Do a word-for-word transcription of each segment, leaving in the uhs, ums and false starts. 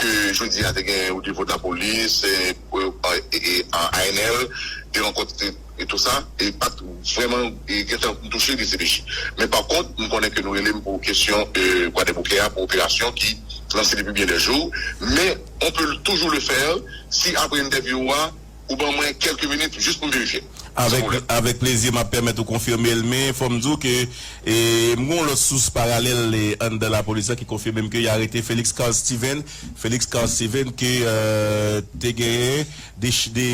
e, jodi a te gen o nivo de lapolis, e, e, e, e, A N L, de rankont e, e tou sa, e pa t vrèman e, gentan touche D C P J. Men pa kont, m konnen ke nou rele m pou kesyon e, Kwadèboukè a, pou operasyon ki lanse depi byen dè jou. Men, on peut toujours le faire si apre entèvyou a, ou ban mwen kèlke minit jis pou m verifye. Avèk, avèk plezi, m ap pèmèt ou konfime l, men fò m di w ke e, m gen yon lòt sous paralèl e, anndan lapolis la ki konfime m ke y arete Félix Carl Steven. Félix Carl Steven ke e, te genyen de, de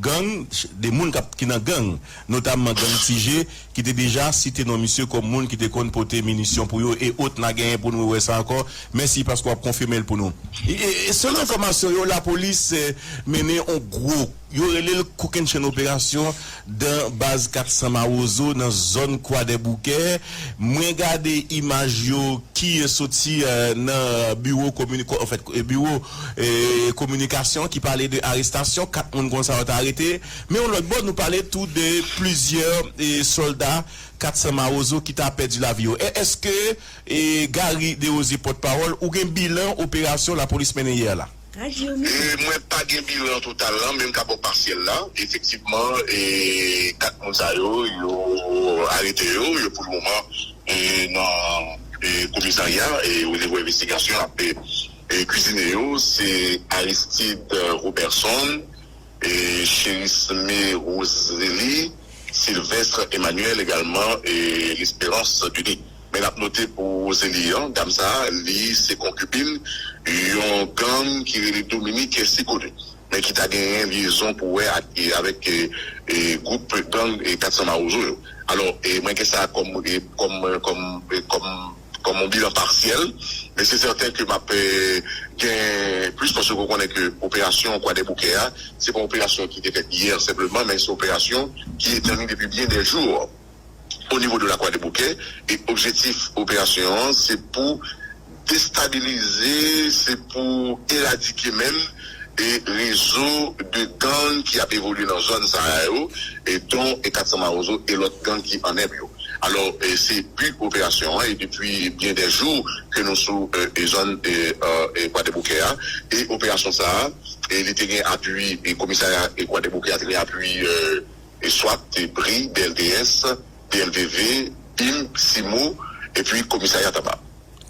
gang, de moun k ap, ki nan gang, notamman gang Ti G, ki te deja site non misye kòm moun ki te konn pote minisyon pou yo e ot, n a genyen pou nou wè sa ankò. Mèsi paske w ap konfime l pou nou. E, e, e selon enfòmasyon yo, lapolis e, mennen yon gwo, yo rele l kokennchenn operasyon nan baz kat san Mawozo, nan zòn Kwadèboukè. Mwen gade imaj yo ki soti e, nan biwo komini-, ko-, anfèt, e, biwo e, kominikasyon ki pale de arestasyon kat moun konsa yo t arete. Men yon lòt bò, nou pale tou de plizyè e, sòlda kat san Mawozo ki ta pèdi lavi yo. E, èske e, Gary Desrosiers, pòtpawòl, ou gen bilan operasyon lapolis mennen yè la? E mwen pa gen bilan total la, men m ka ba w pasyèl la. Efektivman, e, kat moun sa yo, yo arete yo, yo pou le moman e, nan e, komisarya e, o nivo envestigasyon ap e, e, kwizine yo. Se Aristide Roberson, e, Cherisme Rosélie, Sylvestre Emmanuel egalman e L'Espérance Denis. Men n ap note pou Rosélie an, dam sa a, li se konkipin yon gang ki rele Dominique Siconi, men ki ta genyen lyezon pou wè ak, e, avèk e, e, gwoup gang e, kat san Mawozo yo. Alò, e, mwen gen sa kòm e, kòm, kòm, e, kòm kòm yon bilan pasyèl, men se sèten ke m ap e, gen plis paske w konnen ke operasyon Kwadèboukè a, se pa yon operasyon ki te fèt yè senpleman, men se yon operasyon ki etandi depi byen dè jou o nivo de la Kwadèboukè, e objektif operasyon an, se pou destabilize, se pou eradike menm e rezo de gang ki ap evolye nan zòn sa a yo, e don e kat san Mawozo e lòt gang ki annèb yo. Alò, e se bi operasyon an, e depi byen dè jou ke nou sou e, e zòn e, e, e Kwadèboukè a, e operasyon sa a, e li te gen apui, e komisarya e Kwadèboukè a te gen apui e, e swat, e bri, B L T S, B L V V, bim, simo, epi komisarya Taba.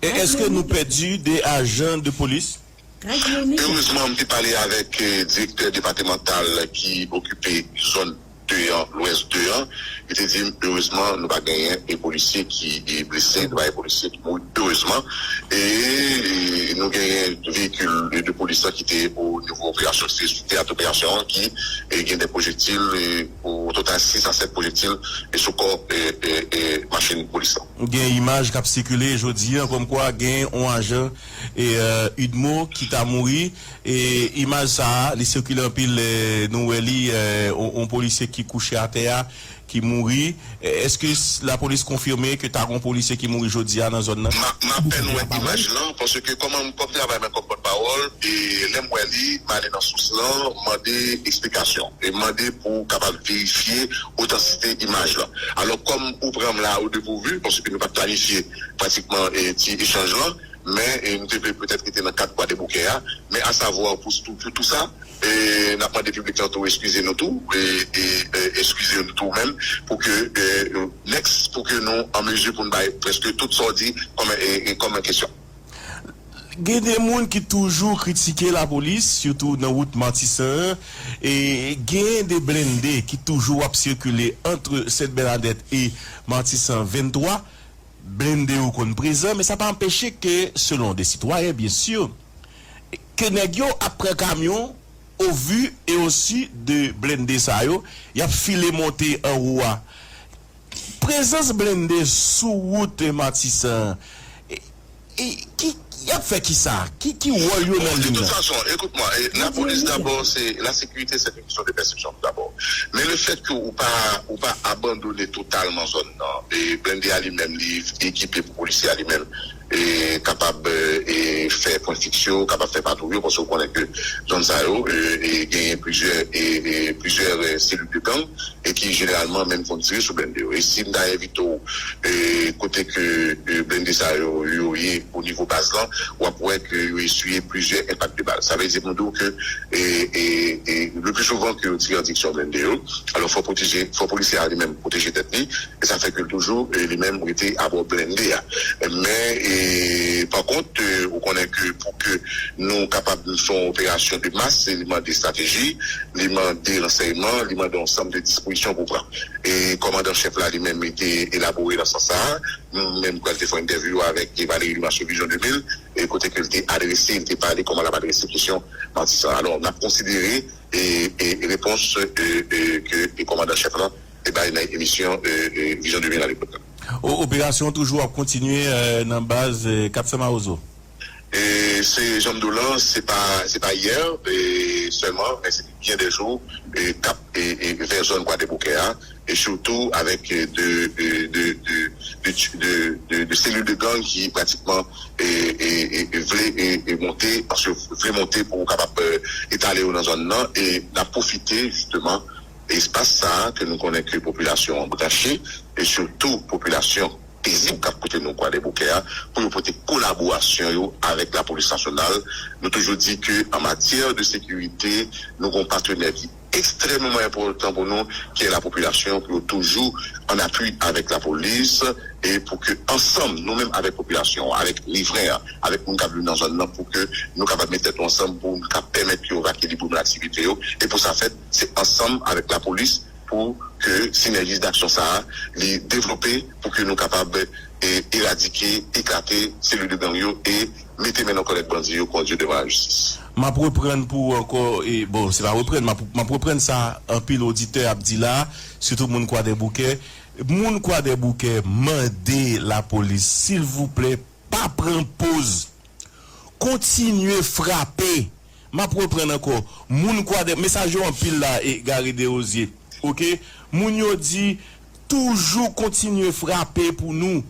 E èske nou pèdi de ajan de polis? Erezman, m te pale avèk e, direktè depatmantal ki okipe zòn de an, lwès de an. Li te di m, erezman, nou pa genyen e polisye ki e, blese, nou pa gen polisye ki mouri, erezman. E, e nou genyen veyikil de polis lan ki te o nivo operasyon, ki te sou teyat operasyon an, ki e, gen de pwojektil, e, o total sis a sèt pwojektil e sou kò e, e, e machin polis lan. Gen imaj k ap sikile jodi a, kòmkwa gen yon ajan e, e, UDMO ki ta mouri. E imaj sa a, li sikile anpil, e, nou wè li, e, yon, yon polisye ki kouche atè a, ki mouri. E, èske s-, lapolis konfime ke ta gen yon polisye ki mouri jodi a nan zòn nan? M a, m apèn wè imaj lan, paske kòman, kòm travay mwen kòm pòtpawòl, e lè m wè li, m ale nan sous lan, m mande eksplikasyon, e m mande pou kapab verifye otansite imaj lan. Alò, kòm ou pran m la o depourvu, paske nou pa t planifye pratikman e ti echanj lan, men e nou te vle petèt rete nan kad Kwadèboukè a, men asavwa pou, pou, pou tou sa, e n ap mande piblik lan tou eskize nou tou, e, e, e eskize nou tou menm, pou ke e, next, pou ke nou an mezi pou n bay prèske tout sa w di kòm, e, e, kòm kesyon. Gen de moun ki toujou kritike lapolis, sitou nan wout Matisan an, e gen de blende ki toujou ap sikile ant Sent Bènadèt e Matisan venntwa. Blende yo konn prezan, men sa pa anpeche ke, selon de sitwayen, byen si, ke nèg yo ap pran kamyon, au vu et au su de blende sa yo, y ap file monte anwo a. Prezans blende sou wout Matisan an, e, e, ki, y ap fè kisa? Ki, ki wòl yo nan lim nan? De toute façon, écoute-moi, e, lapolis dabò, se, la sécurité, c'est une question de perception dabò. Men le fait que ou pa, ou pa abandone totalman zòn nan, e blende a li menm, li ekipe pou polisye a li menm, e, kapab, e, e, fè pwen fiks yo, kapab fè patwouy yo, paske w konnen ke zòn sa yo, e, e, genyen plizyè, e, e, plizyè, e, selil de gang, e ki jeneralman menm konn tire sou blende yo. E si m ta envite w, e, kote ke, e, blende sa yo, yo ye o nivo baz lan, w ap wè ke yo eswiye plizyè enpak de bal. Sa vle di pou m di w ke, e, e, e, le pli souvan ke yo tire an direksyon blende yo, alò fò pwoteje, fò polisye a li menm pwoteje tèt li, e sa fè ke l toujou, e, li menm rete abò blende a. Men, e, pa kont, e, ou konnen ke pou ke nou kapab fè yon operasyon de mas, li mande estrateji, li mande ransèyman, li mande yon ansanm de dispozisyon pou pran. E kòmandan chèf la li menm li te elabore nan sans sa a. Nou menm pral te fè yon entèvyou avèk Valéry Limache sou Vizyon de mil, e kote ke l te adrese, li te pale kòman l ap adrese kesyon Matisan. Alò, n ap konsidere e, e repons, e, e, ke, e kòmandan chèf la te bay nan emisyon, e, e, Vizyon de mil alepòk la. O- Operasyon toujou ap kontinye, e, nan baz, e, kat san Mawozo. E se jan m di w lan, se pa, se pa yè, e, sèlman, men se byen dè jou, e, k ap, e, e, vè zòn Kwadèboukè a, e sitou avèk, e, de, de, de, de, de, de, de, de selil de gang ki pratikman, e, e, e, e vle, e, e monte, paske vle monte pou kapab, e, etale yo nan zòn nan, e n ap pwofite, jisteman, espas sa a ke nou konnen ke popilasyon an branche, e sitou popilasyon pezib k ap koute nou Kwadèboukè a, pou yo pote kolaborasyon yo avèk lapolis nasyonal. Nou toujou di ke an matyè de sekirite, nou gen yon patnè ki ekstrèmman enpòtan pou nou, ki se lapopilasyon, pou yo toujou an apui avèk lapolis, e pou ke ansanm, nou menm avèk popilasyon an, avèk rivren an, avèk moun k ap viv nan zòn nan, pou ke nou kapab met tèt nou ansanm, pou nou ka pèmèt yo va ekilibre nan aktivite yo, e pou sa fèt, se ansanm avèk lapolis, pou ke sinèji daksyon sa a, li devlope, pou ke nou kapab, e, eradike, eklate selil de gang yo e mete men nan kòlèt bandi yo, kondui yo devan lajistis. M ap reprann pou ou ankò, e, bon, se pa reprann, m ap, m ap reprann sa anpil oditè ap di la, sitou moun Kwadèboukè. Moun Kwadèboukè mande lapolis, silvouplè, pa pran poz. Kontinye frape. M ap reprann ankò. Moun Kwadè, mesaj yo anpil la, e Gary Desrosiers. Oke? Moun yo di, toujou kontinye frape pou nou.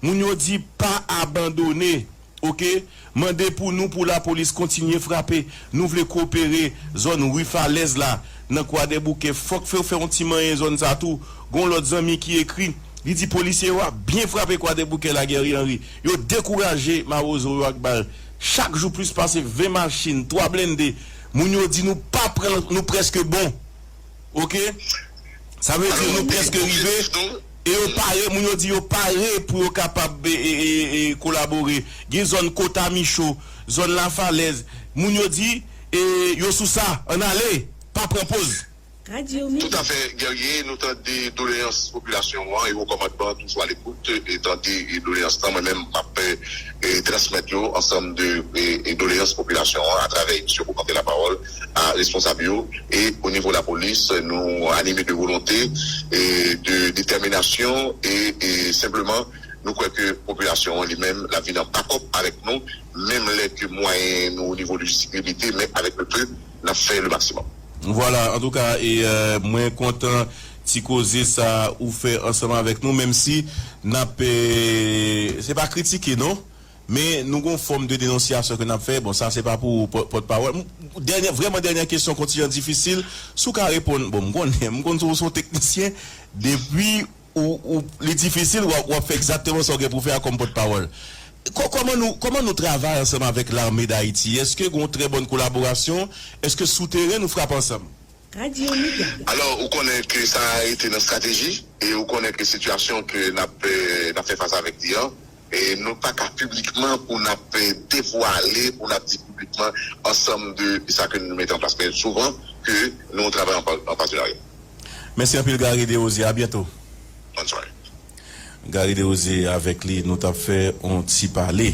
Moun yo di, pa abandone. Oke? Mande pou nou, pou lapolis kontinye frape. Nou vle kopere zòn Ri Falèz la, nan Kwadèboukè. Fòk fè, fè yon ti manyen zòn sa tou. Gon lòt zanmi ki ekri, li di polisye yo ap byen frape Kwadèboukè la, Guerrier Henry. Yo dekouraje mawozo yo ak bal. Chak jou plis pase ven machin, twa blende. Moun yo di nou pa pran, nou prèske bon. Oke? Sa vle di nou prèske rive. E yo pare, moun yo di yo pare pou yo kapab, e, e, e, e, kolabore. Gen zòn Kota Micho, zòn Lafalèz. Moun yo di, e, yo sou sa, ann ale, pa pran poz. Radyo Mega. Toutafè, Guerrier, nou tande doleyans popilasyon an, e wo kòmandman toujou alekout, e tande, e, doleyans lan. Mwen menm, m ap, e, e, transmèt yo ansanm de, e, e, doleyans popilasyon an atravè emisyon pou Kante Lapawòl a responsab yo. E o nivo lapolis, nou anime de volonte, e de detèminasyon, e, e senpleman, nou kwè ke popilasyon an li menm, l ap vin an bakòp avèk nou, menm lè ke mwayen nou o nivo lojistik limite, men avèk le peu, n ap fè le maksimòm. Vwala, antouka, e, e, mwen kontan ti koze sa ou fè ansanm avèk nou, menm si n ap, e, se pa kritike, non, men nou gon fòm de denonsyasyon ke n ap fè. Bon, sa se pa pou pò- pòtpawòl. M- Dènyè, vrèman dènyè kesyon kontijan difisil. Si w ka reponn, bon, m konnen, m konn se w se yon teknisyen, depi ou, ou, li difisil, w ap, w ap fè egzakteman sa w gen pou fè a kòm pòtpawòl. Kò- Kòman nou, kòman nou travay ansanm avèk Lame Dayiti? Èske gen yon trè bòn kolaborasyon? Èske sou teren nou frape ansanm? Radyo Mega. Alò, ou konnen ke sa rete nan estrateji, e ou konnen ke sitiyasyon ke n ap, e, n ap fè fas avèk li an, e nou pa ka piblikman pou n ap, e, devwale, pou n ap di piblikman ansanm de sa ke nou mete an plas. Men souvan ke nou travay an pa- an patenarya. Mèsi anpil, Gary Desrosiers. A byento. Bòn sware. Gary Desrosiers avèk li, nou t ap fè yon ti pale.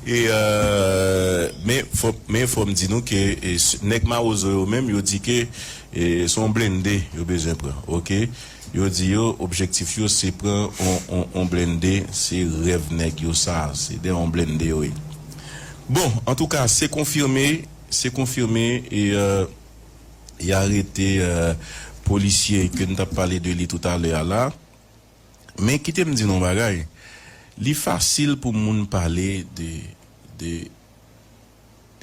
E, e, men fò, men fò m di nou ke, e, s- nèg mawozo yo menm, yo di ke, e, se yon blende yo bezwen pran, oke? Yo di yo, objektif yo, se pran yon, yon, yon blende, se rèv nèg yo sa, se de yon blende yo ye. Bon, antouka, se konfime, se konfime, e, e, y arete, e, polisye ke n t ap pale de li toutalè a la. Men kite m di nou yon bagay. Li fasil pou moun pale de, de,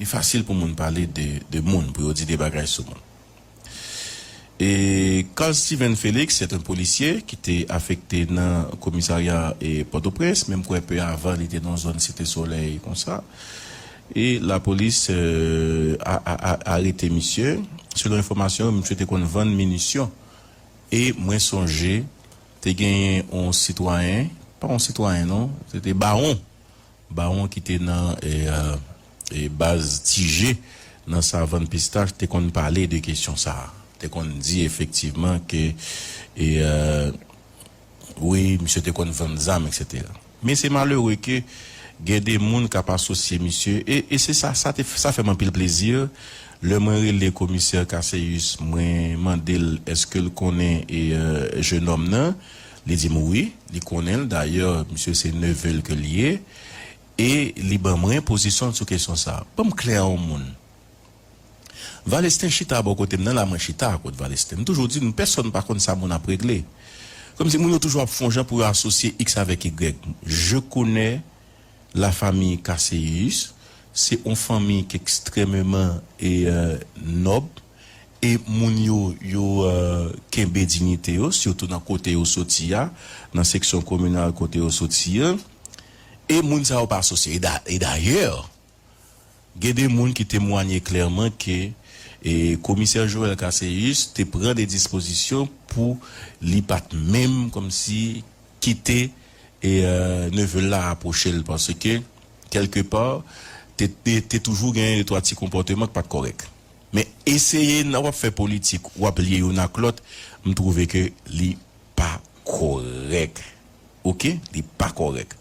li fasil pou moun pale de, de moun, pou yo di de bagay sou moun. E Carl Steven Félix, se yon polisye ki te afekte nan komisarya e Pòtoprens, menm kwè pe avan li te nan zòn Site Solèy konsa. E lapolis euh, a, a, a, arete misye. Selon enfòmasyon, misye te konn vann minisyon. E mwen sonje, te genyen yon sitwayen, pa yon sitwayen non, se te bawon. Bawon ki te nan e, e, e, baz Tije nan Savann Pistach te konn pale de kesyon sa a. Te konn di efektivman ke e, e, wi, misye te konn vann zam, etsetera. Men se malere ke gen de moun k ap asosye misye, e, e se sa, sa, te, sa fè m anpil plezi. Lè mwen rele komisè Casséus, mwen mande l èske l konnen e, e, jenòm nan. Li di m wi, li konnen l. Dayè, misye se neve l ke l ye. E li ban mwen pozisyon l sou kesyon sa a. Ban m klè a yon moun. Valesten chita bò kote m nan la, mwen chita a kot Valesten. M toujou di nou, pèsonn pa konn sa moun ap regle. Kòmsi moun yo toujou ap fè yon jan pou yo asosye X avèk Y. Je connais la famille Casséus. Se yon fanmi ki ekstrèmeman e, euh, nòb. E moun yo, yo euh, kenbe diyite yo, sitou nan kote yo soti a, nan seksyon kominal kote yo soti a. E moun sa yo pa asosye. E da- e dayè, gen de moun ki temwanye klèman ke e, komisè Joël Casséus te pran de dispozisyon pou li pa t menm kòmsi kite e, euh, neve l la apwoche l, paske, kèlkepa, te, te, te toujou genyen de twa ti konpòteman ki pa t kòrèk. Men eseye nan w ap fè politik, w ap lye youn ak lòt, m twouve ke li pa kòrèk. Oke? Li pa kòrèk.